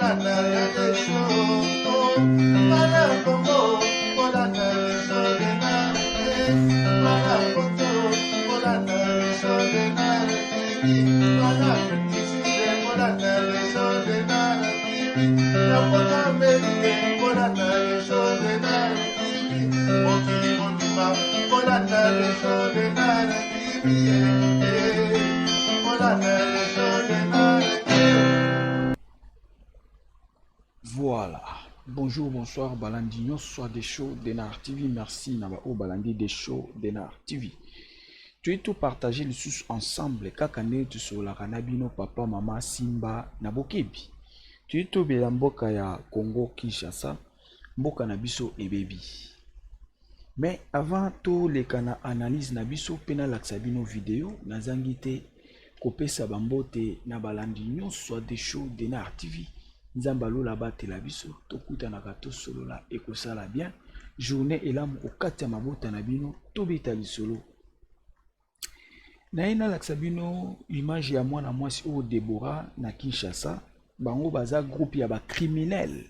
Bolanda ya Desho, bana Congo, bolanda Desho Denard, bana Poto, bolanda Desho Denard TV, bana Afrique du Sud, bolanda Desho Denard TV, na Poto Amerique, bolanda Desho Denard TV, mokili mobimba, bolanda Desho Denard TV, bolanda Desho Denard TV. Voilà. Bonjour, bonsoir, balandi nyonso ya Desho Denard TV. Merci na ba oyo balandi Desho Denard TV. Toyi to partager lisusu ensemble kaka ndenge tosololaka na bino papa mama Simba na bokebi. Toyi tobela mboka ya Congo Kinshasa, mboka na biso ebebi. Mais avant toleka na analyse na biso mpe nalakisa bino video, nazangi te kopesa bambote na balandi nyonso ya Desho Denard TV. Nzambe alola abatela biso, tokutanaka tosolola ekosala bien. Journée elamu okati ya mabota na bino, tobeta lisolo. Naye nalakisa bino image ya mwana mwasi oyo Deborah na Kinshasa. Bango baza groupe ya ba criminels.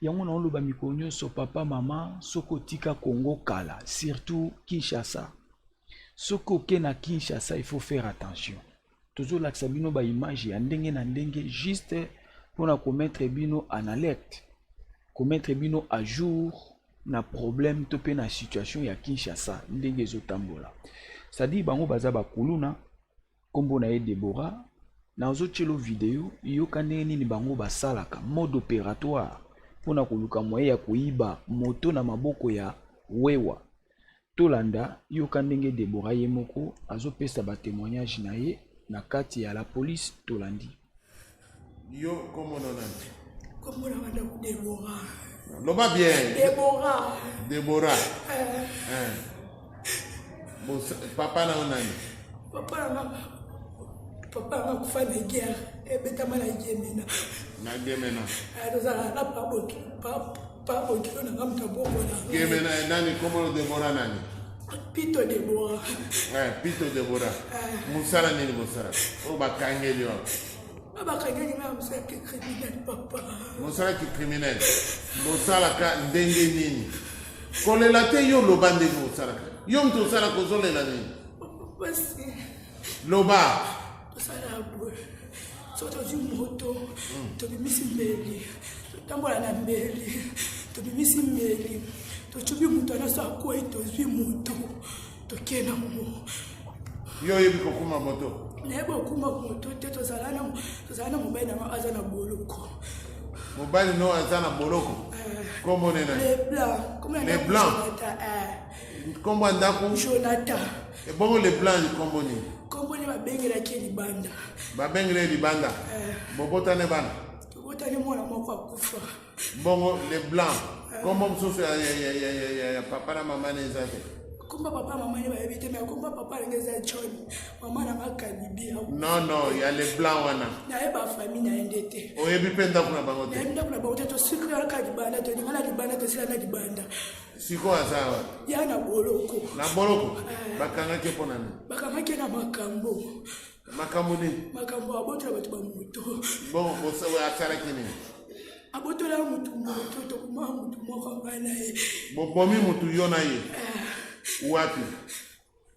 Yango naoloba mikolo nyonso papa mama, soki otika Congo kala, surtout Kinshasa. Soki oke na Kinshasa, il faut faire attention. Tozolakisa bino ba image ya ndenge na ndenge juste mpona komettre bino en alerte, komettre bino à jour na problème to pe na situation ya Kinshasa ndenge ezotambola. C'est-à-dire bango baza bakuluna, kombo na ye Deborah, nazotielo video yoka ndenge nini bango basalaka mode opératoire mpona koluka moyen ya koyiba moto na maboko ya wewa. Tolanda, yoka ndenge Deborah ye moko azopesa ba témoignage na ye na kati ya la police. Tolandi. Yo kombo na nani? Kombo na banda ku Deborah. Loba bien. Deborah. Deborah. Eh. Eh. Bo, papa na yo nani? Papa na nga papa na nga kufa na guerre ebetama na Gemena. Na Gemena. Eh, tozalaka na pa pa bokilo na nga moto abokola. Gemena nani kombo Deborah nani? Pito Deborah. Eh, Pito Deborah. Eh. Mosala nini bosala? Oyo bakangeli yo. Bakangeli nga mosala ki criminel papa. Mosala ki criminel. Bosalaka ndenge nini? Kolela te yo loba ndenge osalaka. Yo moto osalaka ozolela nini? Basi. Loba. Tosala boye. Soki tozwi moto, tobimisi mbeli, totambola na mbeli, tobimisi mbeli, tocubi moto wana so akwei, tozwi moto, tokei na ngo. Yo oyebi kokuma moto? Nayebi kokuma moto te, tozala na mobali na nga aza na boloko. Mobali no aza na boloko? Kombo ne nani? Le Blanc. Le Blanc. Kombo ya ndako? Jonathan. Ebongo Le Blanc kombo nini? Kombo nini babengelaki ye libanda. Babengeli ye libanda. Bobotane bana? Tobotani mwana moko akufa. Bongo Le Blanc kombo mosusu ya papa na mama ne eza te? Kombo papa mama ne bayebi te, mais kombo papa na nga eza John. Mama na nga Kalibi. Non non, ya Le Blanc wana. Nayeba famille na ye nde te. Oyebi mpe ndako na bango te? Nayebi ndako na bango te, tosukulaka libanda, tolinga na libanda, tosila na libanda. Sikoyo aza wapi? Ya na boloko. Na boloko? Bakangaki mpo na nini? Bakangaki na makambo. Makambo nini? Makambo abotola bato ba moto. Bon, asalaki nini? Abotola motu moto, tokoma motu moko ngai na ye. Bobomi motu yo na ye? Wapi?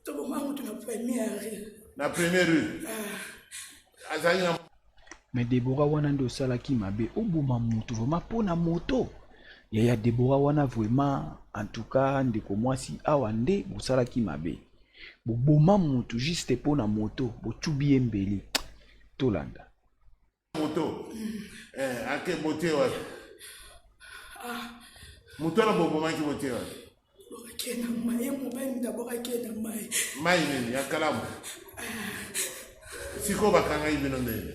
Toboma motu na première rue. Na première rue? Azali na Mais Deborah wana nde osalaki mabe, oboma motu vraiment mpo na moto. Yaya Deborah wana vraiment, en tout cas ndeko mwasi awa nde bosalaki mabe. Boboma motu juste mpo na moto, botubi ye mbeli. Tolanda. Moto. Eh, ake botie wapi? Moto wana bobomaki botie wapi? Bokake na mai, mobali moto abokaki na mai. Mai nini ya kalamu? Sikoyo bakangaki bino ndenge?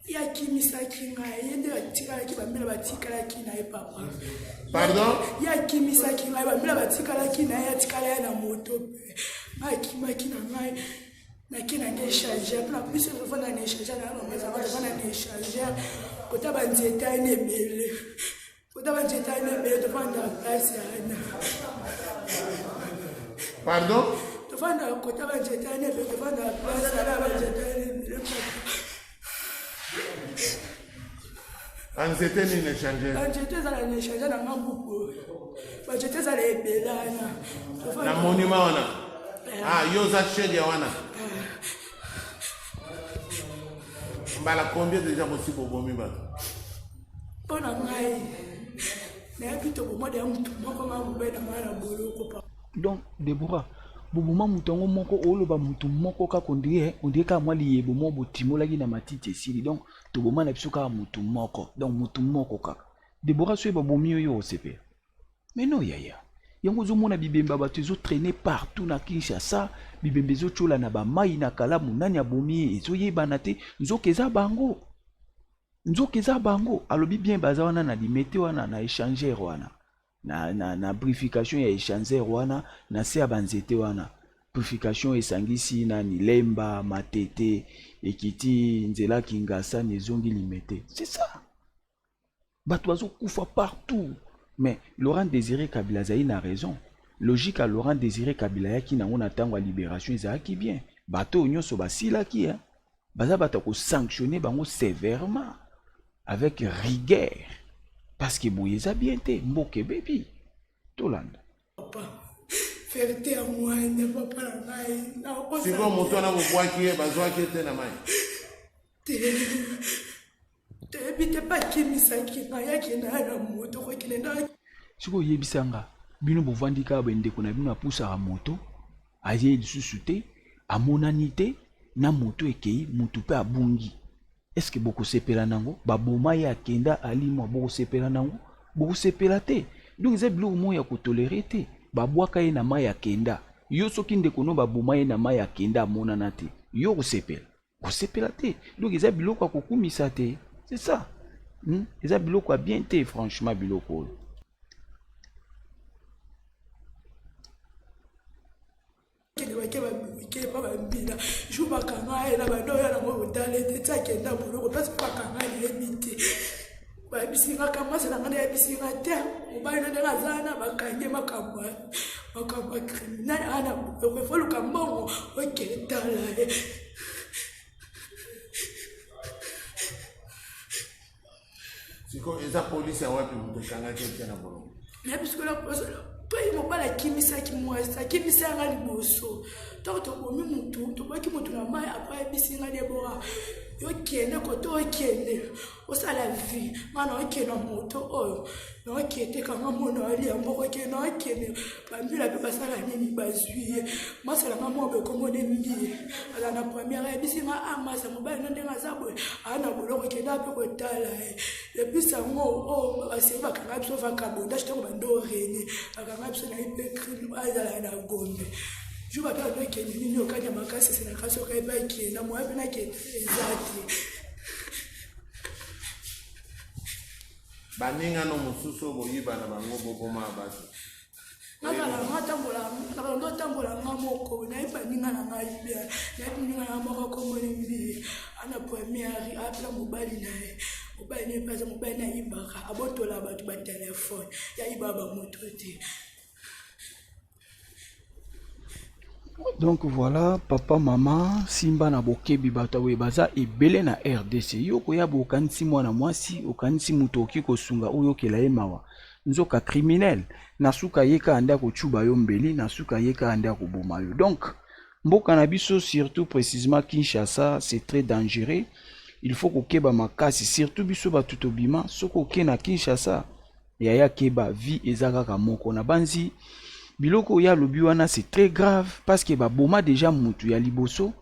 Ye akimisaki ngai, ye nde batikalaki bambela batikalaki na ye papa. Pardon? Ye akimisaki ngai, bambela batikalaki na ye, atikala ye na moto mpe. Ngai akimaki na ngai. Nake na ngai échangeur mpona biso tofanda na échangeur na mama ezanga tofanda na échangeur kota banzete ayini ebele kota banzete ayini ebele tofanda na place yana. Pardon? Tofanda kota banzete ayini ebele tofanda na place yana banzete ayini ebele. Banzete nini échangeur? Banzete ezala na échangeur na ngambu boye. Banzete ezala ebelana. Na monument wana. Eh. Ah, yo oza chege wana. Eh. Mbala combien déjà bosi bobomi bato? Mpo na ngai nayebi toboma deya motu moko nga mobali na ngai na boloko. Donc Deborah, boboma moto yango moko oloba motu moko kaka ondire ondire kaka mwa liyebo moko botimolaki na matiti esili donc toboma na biso kaka motu moko donc motu moko kaka Deborah soki babomi yo yo osepela mais non yaya yango ozomona bibembe ya bato ezotraine partout na Kinshasa bibembe ezotyola na bamai na kalamu nani abomi ye ezoyebana te nzoka eza bango nzoka eza bango alobi bien baza wana na limete wana na échangeur wana na, na, na brification ya échangeur wana na se ya banzete wana brification esangisi nani lemba matete ekiti nzela kingasani ezongi limete c'est ça bato bazokufa partout mais Laurent Désiré Kabila azali na raison logique ya Laurent Désiré Kabila ayaki nango na ntango ya libération ezalaki bien bato oyo nyonso basilaki hein? Baza bato ya kosanctionne bango sévèrement avec rigueur parce que boye eza bien te mboka ebebi tolanda papa verite ya mwana papa na ngai sikoyo moto wana bobwaki ye bazwaki ye te na mai te toyebi te bakimisaki ngai akenda na moto kokende na sikoyo oyebisa nga bino bovandi kaka boye ndeko na bino apusaka moto aye lisusu te amonani te na moto ekei motu mpe abungi eske bokosepela nango baboma ye akenda alimwa bokosepela nango bokosepela te donc eza biloko moko ya kotolere te babwaka ye na mai akenda yo soki ndeko no baboma ye na mai akenda amonana te yo okosepela kosepela te donc eza biloko ya kokumisa te c'est ça hmm? Eza biloko ya bien te franchement biloko oyo kende bake babike pa bambila jour bakanga ye na bando oyo yango kotala ete ti akenda boloko place mpe bakanga nayebi te bayebisi nga kamasa na nga nayebisi nga te mobali na ndenge aza na bakangi makambo makambo ya criminel ana boloko efo luka mbongo okende tala ye Sikoyo eza police ya wapi moto ekangaki ye na boloko? Nayebi sikoyo mpo ye mobali akimisaki mwasi akimisa nga liboso ntango tobomi motu tobwaki motu na mai apres ayebisi nga debora yo kende kote okende osala vie nga na okende na moto oyo naokende kanga mona alia moko ke naokende bambila mpe basala nini bazwi ye masala nga moko ekomone mbiye aza na première ayebisi nga a ah, masa mobali no ndenge aza boye aa na boloko kenda mpe kotala ye epuis yango oyo oh, basei bakanga biso vakabondage ntango bando rene bakanga biso na ye mpe crime azala na gombe jour bape bato ekende nini okanya makasi esenaka soki ayebi akenda moya mpe nakende eza te Baninga no mosusu oyo boyiba na bango boboma bato. Nazala otambola nga moko nayebi baninga na ngai bien nayebi moninga na moko akomoni mbi ana première apela mobali na ye mobali na ye mpe aza mobali na ayibaka abotola bato batelefone ye ayibaka bamoto te. Donc voilà papa mama simba na bokebi bato boye baza ebele na rdc yo koya bo okanisi mwana mwasi okanisi moto okoki kosunga oyokela ye mawa nzoka criminel na suka ye kaka nde akocuba yo mbeli na suka ye kaka nde akoboma yo donc mboka na biso surtout précisément Kinshasa c'est très dangereux il faut kokeba makasi surtout biso bato tobima soki oke na Kinshasa Yaya keba vie eza kaka moko na banzi biloko oyo alobi wana c'est très grave parce que baboma deja mutu ya liboso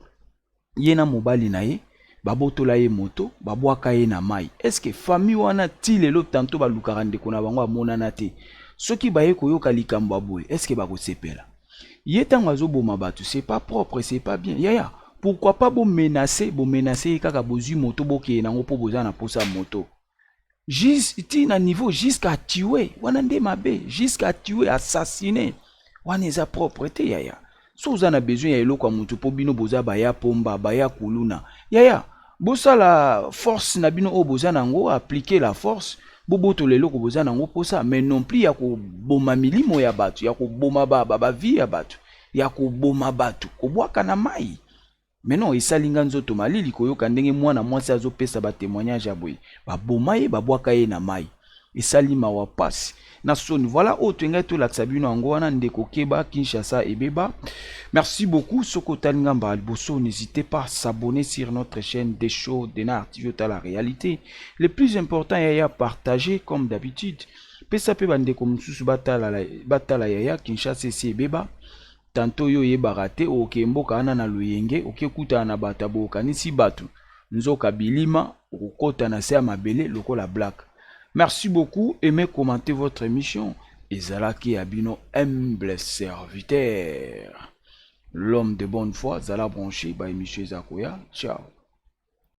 ye na mobali na ye babotola ye moto babwaka ye na mai est ce que famille wana ti lelo tanto balukaka ndeko na bango amonana te soki baye koyoka likambo ya boye est ce que bakosepela ye ntango azoboma bato c'est pas propre c'est pas bien yaya pourquoi pas bomenace bomenace ye kaka bozwi moto bokeye nango mpo boza na mposa ya moto Jus, ti na niveau jusqu'à tuer wana nde mabe jusqu'à tuer assassiner wana eza propre te yaya so oza na besoin ya eloko ya motu mpo bino boza baya pomba baya kuluna yaya bosala force na bino oyo boza nango appliquer la force bobotola eloko boza nango mposa mais non plus ya koboma milimo ya bato ya koboma ba, ba, ba vie ya bato ya koboma bato kobwaka na mai. Mais non, esali nga nzoto malili koyoka ndenge mwana mwasi azopesa ba témoignage ya boye. Baboma ye, babwaka ye na mai. Esali mawa, pasi na soni. Voilà oyo toyengai tolakisa bino yango wana. Ndeko, keba, Kinshasa ebeba. Merci beaucoup. Soki otali nga mbala liboso, n'hésitez pas à s'abonner sur notre chaîne des shows de Nar TV. Otala réalité le plus important yaya, partager comme d'habitude, pesa mpe bandeko mosusu batala, batala yaya. Kinshasa esi ebeba. Tanto oyo oyebaka te, oke mboka wana na loyenge, okekutana na bato ya boyokanisi bato, nzoka bilima, okokɔta na se ya mabele lokola black. Merci beaucoup. Aimez, commentez votre émission. Ezalaki ya bino humble serviteur, l'homme de bonne foi. Zala branché, ba émission eza koya. Ciao.